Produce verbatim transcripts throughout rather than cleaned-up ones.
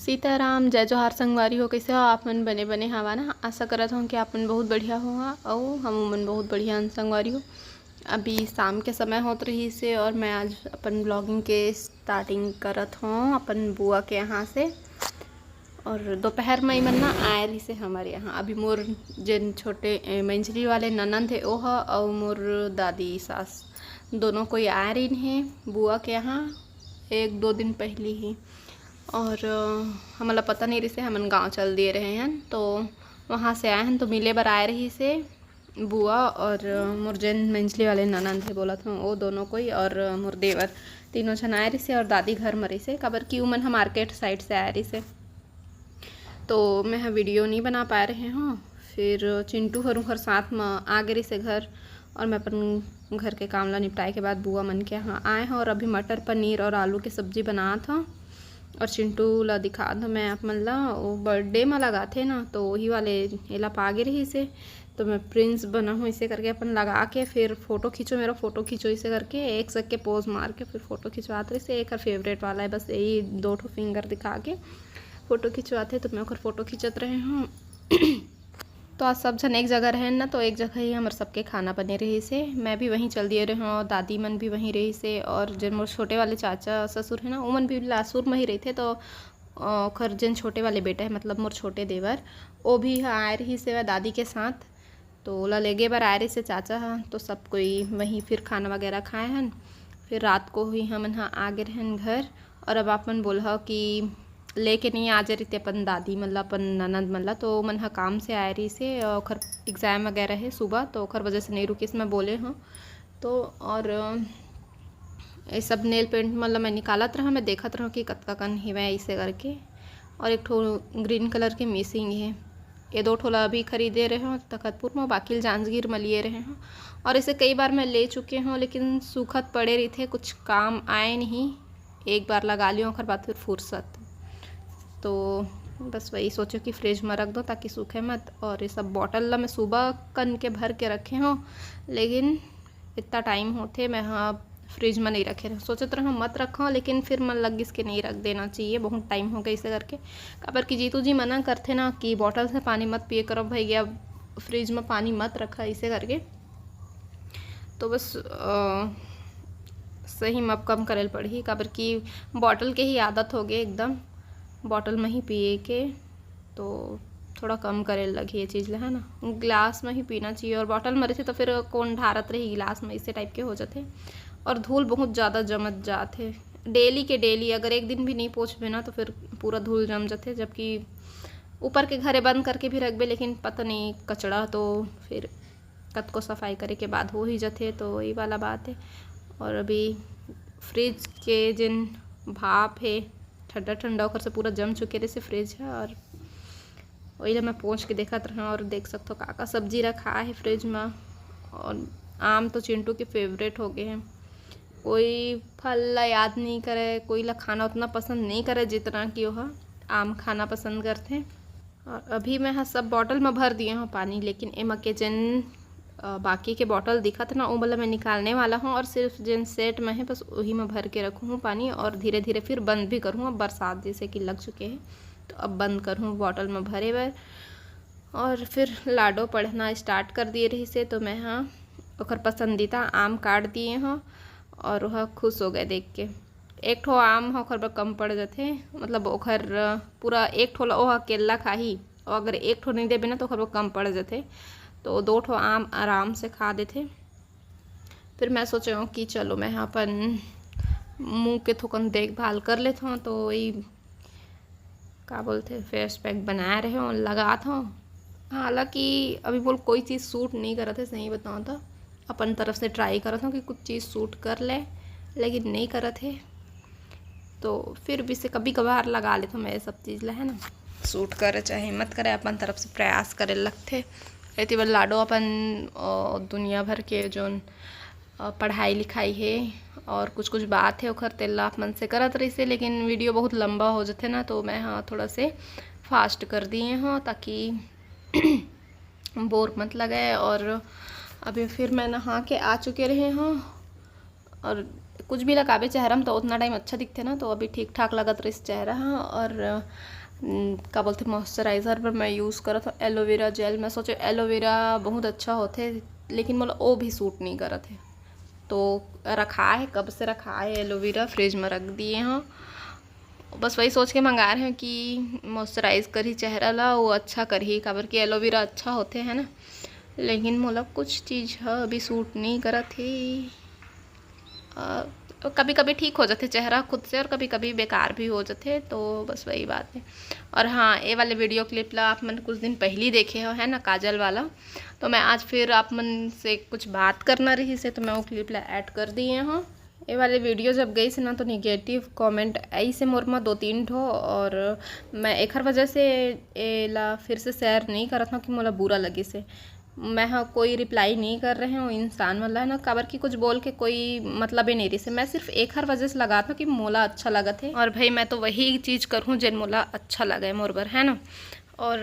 सीताराम, जय जोहार संगवारी हो। कइसे हो आप मन? बने बने हवा ना? आशा करत हूँ कि आप मन बहुत बढ़िया हो, हाँ, अउ हम मन बहुत बढ़िया हन संगवारी हो। अभी शाम के समय होत रहिस हे और मैं आज अपन ब्लॉगिंग के स्टार्टिंग करत हूँ अपन बुआ के यहाँ से। और दोपहर में इमन ना आए रहिस हे हमारे यहाँ। अभी मोर जेन छोटे, ए, मंझली वाले ननंद हे, ओ ह, अउ मोर दादी सास, दोनों कोई आए रहिन हे बुआ के यहाँ एक दो दिन पहली ही। और अ, हमन ला पता नहीं रहिस हे, हमन गाँव चल दिए रहे हन, तो वहाँ से आए हन, तो मिले बर आए रहिस हे बुआ और अ, मोर जेन मंझली वाले ननंद हे बोलत हूँ, वो दोनों कोई, और अ, मोर देवर, तीनों झन आए रहिस हे और दादी घर में रहिस हे, काबर कि उमन ह मार्केट साइड से आए रहिस हे। तो मैं ह वीडियो नहीं बना पाए रहे हूँ। फिर चिंटू हर उखर साथ में आ गे रहिस हे घर, और मैं अपन घर के काम ला निपटाए के बाद बुआ मन के यहाँ आए हूँ और अभी मटर पनीर और आलू के सब्जी बनात हूँ। और चिंटू ला दिखा दो मैं आप मन ला, वो बर्थडे में लगाथे ना, तो वही वाले एला पा गे रहिस हे, तो मैं प्रिंस बना हूँ इसे करके अपन लगा के, फिर फोटो खींचो मेरा, फोटो खींचो इसे करके एक सक के पोज मार के फिर फोटो खिंचवात रहिस हे। एकर फेवरेट वाला है, बस यही दो ठो फिंगर दिखा के फोटो खिंचवाथे, तो मैं ओकर फोटो खींचत रहे हूँ। तो आज सब झन एक जगह रहेन ना, तो एक जगह ही हमर सबके खाना बने रहिस हे। मैं भी वहीं चल दिए रहे हूँ, दादी मन भी वहीं रहिस हे, और जेन मोर छोटे वाले चाचा ससुर है ना, उमन भी लासुर में ही रहिथे, तो अ, ओखर जेन छोटे वाले बेटा है, मतलब मोर छोटे देवर, वो भी ह आए रहिस हे दादी के साथ, तो ओला लेगे बर आए रहिस हे चाचा ह। तो सब कोई वहीं फिर खाना वगैरह खाए हन। फिर रात को ही हमन ह आ गे रहन घर। और अब आप मन बोलहव कि लेके नहीं आ जा रहिते अपन दादी मन ला, अपन ननद मन ला, तो मन ह काम से आए रहिस हे, ओखर एग्जाम वगैरह है सुबह, तो ओखर वजह से नहीं रुकिस, मैं बोले हूँ। तो और अ, ये सब नेल पेंट मन ला मैं निकालत रहा, मैं देखत रहा कि कतका कन हेवय, ऐसे करके। और एक ठो ग्रीन कलर के मिसिंग है। ये दो ठो ला अभी खरीदे रहे हो तखतपुर में, बाकी ल जांजगीर में लिए रहे हो। और इसे कई बार मैं ले चुके हूँ, लेकिन सूखत पड़े रहिथे, कुछ काम आए नहीं। एक बार लगा लियो, ओकर बाद फिर फुर्सत। तो बस वही सोचो कि फ्रिज में रख दो ताकि सूखे मत। और ये सब बॉटल ला मैं सुबह कन के भर के रखे हूँ, लेकिन इतना टाइम होथे मैं ह फ्रिज में नहीं रखे रहे। सोचत रहा मत रखा, लेकिन फिर मन लग गिस कि नहीं रख देना चाहिए, बहुत टाइम हो गया इसे करके। काबर कि जीतू जी मना करथे ना कि बॉटल से पानी मत पिए करो भैया, फ्रिज में पानी मत रखा इसे करके। तो बस अ, सही में अब कम करे ल पड़ही, काबर कि बॉटल के ही आदत हो गए एकदम, बॉटल में ही पिए के। तो थोड़ा कम करे ल लगही ये चीज़ ला, है ना। ग्लास में ही पीना चाहिए, और बॉटल में रहिथे तो फिर कौन ढारत रही ग्लास में, इसे टाइप के हो जाथे। और धूल बहुत ज़्यादा जमत जाथे डेली के डेली, अगर एक दिन भी नहीं पोंछबे ना तो फिर पूरा धूल जम जाथे। जबकि ऊपर के घरे बंद करके भी रखबे, लेकिन पता नहीं कचड़ा तो फिर कतको सफाई करे के बाद हो ही जाथे, तो वही वाला बात है। और अभी फ्रिज के जिन भाप है ठंडा ठंडा, ओकर से पूरा जम चुके रहिस हे फ्रिज है। और वही ला मैं पोंछ के देखत रहा, और देख सकथो का का सब्जी रखा है फ्रिज में। और आम तो चिंटू के फेवरेट हो गए हैं। कोई फल ला याद नहीं करे, कोई ला खाना उतना पसंद नहीं करे जितना कि वह आम खाना पसंद करथे। और अभी मैं ह सब बॉटल में भर दिए हूँ पानी, लेकिन एमा के जेन अ, बाकी के बॉटल दिखत ना, ओ वाला मैं निकालने वाला हूँ। और सिर्फ जेन सेट में है बस वही में भर के रखूँ हूँ पानी, और धीरे धीरे फिर बंद भी करूँ। अब बरसात जैसे कि लग चुके हैं, तो अब बंद करूँ बॉटल में भरे बर। और फिर लाडो पढ़ना स्टार्ट कर दिए रहिस हे, तो मैं ह ओकर पसंदीदा आम काट दिए हूँ, और वह खुश हो गए देख के। एक ठो आम ह ओकर बर कम पड़ जाथे, मतलब ओकर पूरा एक ठो ला ओह अकेल्ला खाही, और अगर एक ठो नहीं देबे ना तो ओकर बर कम पड़ जाथे, तो दो ठो आम आराम से खा देथे। फिर मैं सोचे हूँ कि चलो मैं अपन मुँह के थोकन देखभाल कर लेत हूँ, तो वही का बोलथे फेस पैक बनाए रहे हूँ, लगात हूँ। हालांकि अभी मोला कोई चीज़ सूट नहीं करत है, सही बताऊँ तो अपन तरफ से ट्राई करत हूँ कि कुछ चीज़ सूट कर ले, लेकिन नहीं करत है। तो फिर भी से कभी कभार लगा लेत हूँ मैं ये सब चीज़ ला, है ना। सूट करे चाहे मत करे, अपन तरफ से प्रयास करे लगथे। एती बर लाडो अपन अ, दुनिया भर के जोन अ, पढ़ाई लिखाई है और कुछ कुछ बात है ओखर, तेला आप मन से करत रहिसे, लेकिन वीडियो बहुत लंबा हो जाथे ना, तो मैं हाँ थोड़ा से फास्ट कर दिए हूँ ताकि बोर मत लगे। और अभी फिर मैं नहा के आ चुके रहे हूँ और कुछ भी लगाबे चेहरा में तो उतना टाइम अच्छा दिखथे ना, तो अभी ठीक ठाक लगत रहिस चेहरा ह। और, अम, का बोलथे, मॉइस्चराइजर बर मैं यूज़ करत हूँ एलोवेरा जेल। मैं सोचे एलोवेरा बहुत अच्छा होथे, लेकिन मोला वो भी सूट नहीं करत हे, तो रखा है, कब से रखा है एलोवेरा, फ्रिज में रख दिए हूँ। बस वही सोच के मंगा रहे हैं कि मॉइस्चराइज करही चेहरा ला, वो अच्छा करही, काबर कि एलोवेरा अच्छा होथे, है ना। लेकिन मोला कुछ चीज़ ह अभी सूट नहीं करत हे। अ, कभी कभी ठीक हो जाथे चेहरा खुद से और कभी कभी बेकार भी हो जाथे, तो बस वही बात है। और हाँ, ये वाले वीडियो क्लिप ला आप मन कुछ दिन पहली देखे हो, है ना, काजल वाला, तो मैं आज फिर आप मन से कुछ बात करना रहिस हे, तो मैं वो क्लिप ला ऐड कर दिए हूँ। ये वाले वीडियो जब गइस ना, तो निगेटिव कमेंट आइस हे मोर मा दो तीन ठो, और मैं एखर वजह से एला फिर से शेयर नहीं करत हूँ कि मोला बुरा लगिस हे। मैं ह कोई रिप्लाई नहीं कर रहे हूँ इंसान वाला, है ना, काबर कि कुछ बोल के कोई मतलब ही नहीं रहिस हे। मैं सिर्फ एखर वजह से लगात हूँ कि मोला अच्छा लगत हे, और भाई, मैं तो वही चीज़ करहूँ जेन मोला अच्छा लगे मोर बर, है ना। और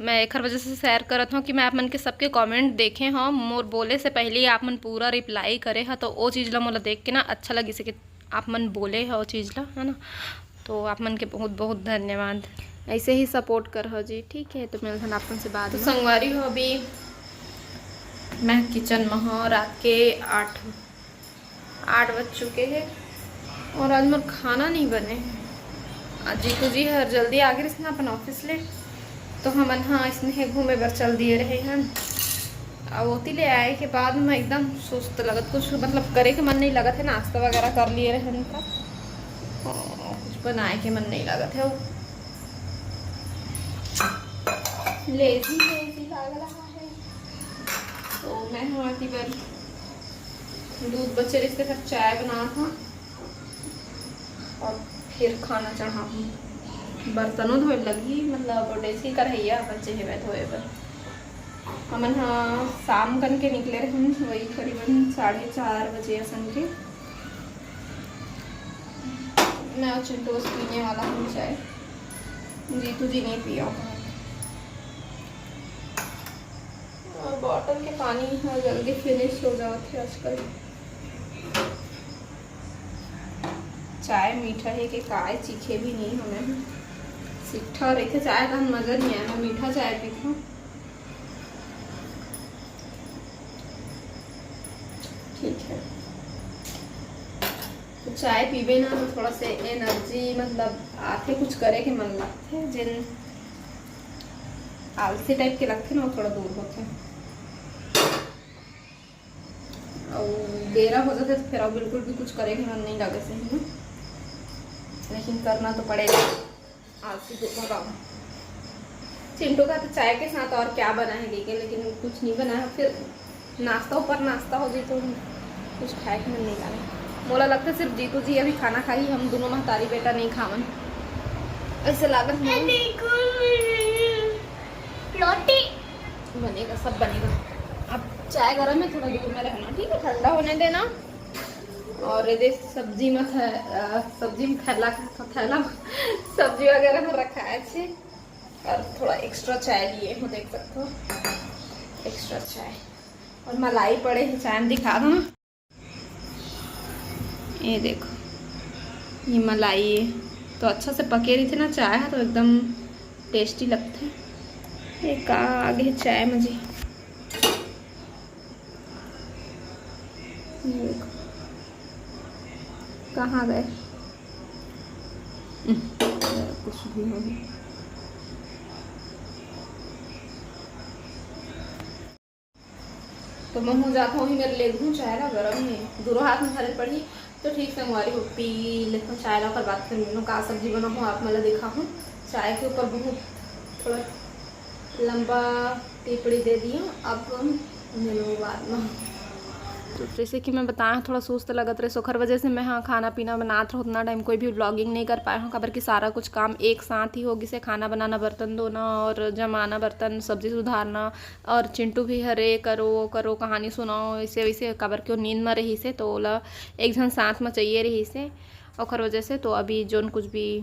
मैं एखर वजह से शेयर करत हूँ कि मैं आप मन के सबके कमेंट देखे हूँ, मोर बोले से पहले ही आप मन पूरा रिप्लाई करे ह, तो वो चीज़ ला मोला देख के ना अच्छा लगिस हे कि आप मन बोले ह वो चीज़ ला, है ना। तो आप मन के बहुत बहुत धन्यवाद, ऐसे ही सपोर्ट कर हो जी, ठीक है। तो मिलथन आप मन से बाद तो में। संगवारी हो, अभी मैं किचन में हूँ, रात के आठ आठ बज चुके हैं और आज मोर खाना नहीं बने है। आज जीतू जी हर जल्दी आ गए ना अपन ऑफिस ले, तो हमन हाँ इसने घूमे बर चल दिए रहे हैं। अब ओती ले आए के बाद में एकदम सुस्त लगत, कुछ मतलब करे के मन नहीं लगत है। नाश्ता वगैरह कर लिए रहे हैं तो कुछ बनाए के मन नहीं लगत है। लेजी लेजी लग रहा है, तो मैं हाँ की बर दूध बचे रहिस ते सब चाय बनात हूँ और फिर खाना चढ़ाहूँ। बर्तनों धोए लगही, मतलब डेसी करहिया बचे हेवय धोए बर। हमन ह शाम कन के निकले रहन, वही करीबन साढ़े चार बजे असन के। मैं और चिंटू बस पीने वाला हूँ चाय, जीतू जी नहीं पिया। और बॉटल के पानी ह जल्दी फिनिश हो जावत है आजकल। चाय मीठा है कि काय चीखे भी नहीं हमें। सिट्ठा रहिथे चाय का मज़ा नहीं आया, मैं मीठा चाय पीथों। ठीक है, तो चाय पीबे ना तो थोड़ा से एनर्जी मतलब आथे, कुछ करे के मन लगथे, जेन आलसी टाइप के लगथे ना, वो थोड़ा दूर होथे। अउ बेरा हो जाथे तो फिर अउ बिल्कुल भी कुछ करे के मन नहीं लगे सही में, लेकिन करना तो पड़ेगा। आलसी तो भगाओ। चिंटू का तो चाय के साथ और क्या बना है देखे, लेकिन कुछ नहीं बना है। फिर नाश्ता ऊपर नाश्ता हो जाए तो कुछ खाए के मन नहीं लगे। मोला लगता है सिर्फ जीतू जी अभी खाना खाई, हम दोनों महतारी बेटा नहीं खावन। ऐसे लागत है। रोटी बनेगा, सब बनेगा। अब चाय गरम है, थोड़ा दूर में रहना, ठीक है, ठंडा होने देना। और ये देख सब्जी में थ-, अ, सब्जी में थैला का था, थैला सब्जी वगैरह में रखा है अच्छे। और थोड़ा एक्स्ट्रा चाय लिए हो, देख सकते हो, एक्स्ट्रा चाय। और मलाई पड़े हैं, चाय में दिखा दो ना। ये देखो, ये मलाई है, तो अच्छा से पके रहिथे ना चाय ह, तो एकदम टेस्टी लगथे। ये का आगे चाय में जी, ये देखो, कहाँ गए? उम, कुछ भी नहीं। तो मैं हूँ जात हूँ, वही मेरे ले घूँ चाय ला गरम में, दूरो हाथ में धरे पड़ी, तो ठीक संगवारी हो पी लेथों चाय ला, ओकर बाद फिर मैं का सब्जी बनाहूँ, आप मन ला दिखाहूँ। चाय के ऊपर बहुत थोड़ा लंबा टिप्पणी दे दियो, अब मिलो बाद में। तो जैसे कि मैं बताया, थोड़ा सुस्त लगत रहे, ओखर वजह से मैं हाँ खाना पीना बनात रहो, उतना टाइम कोई भी व्लॉगिंग नहीं कर पाए हूँ, काबर कि सारा कुछ काम एक साथ ही हो गिसे, खाना बनाना, बर्तन धोना और जमाना बर्तन, सब्जी सुधारना, और चिंटू भी हरे करो वो करो, कहानी सुनाओ, ऐसे वैसे, काबर कि वो नींद में रहिसे, तो ओला एक झन साथ में चाहिए रहिसे, ओखर वजह से। तो अभी जोन कुछ भी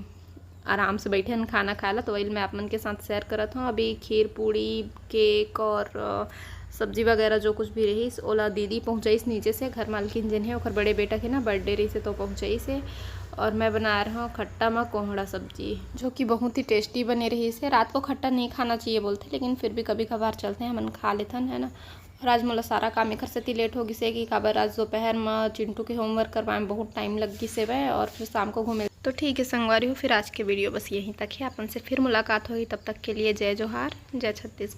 आराम से बैठे हन खाना खाए ला, तो वही मैं आप मन के साथ शेयर करत हूँ। अभी खीर पूड़ी, केक और, अ, सब्जी वगैरह जो कुछ भी रहिस, ओला दीदी पहुँचाइस नीचे से। घर मालकिन जेन हे, ओकर बड़े बेटा के ना बर्थडे रहिस हे, तो पहुँचाइस हे। और मैं बना रहा हूँ खट्टा म कोहड़ा सब्जी, जो कि बहुत ही टेस्टी बने रहिस हे। रात को खट्टा नहीं खाना चाहिए बोलथे, लेकिन फिर भी कभी कभार चलथे, हमन खा लेथन, है ना। और आज मोला सारा काम एकर सेती लेट हो गिस हे कि काबर आज दोपहर म चिंटू के होमवर्क करवाए म बहुत टाइम लग गिस हे, और फिर शाम को घूमे। तो ठीक है संगवारी हो, फिर आज के वीडियो बस यहीं तक है। अपन से फिर मुलाकात होगी, तब तक के लिए जय जोहार, जय छत्तीसगढ़।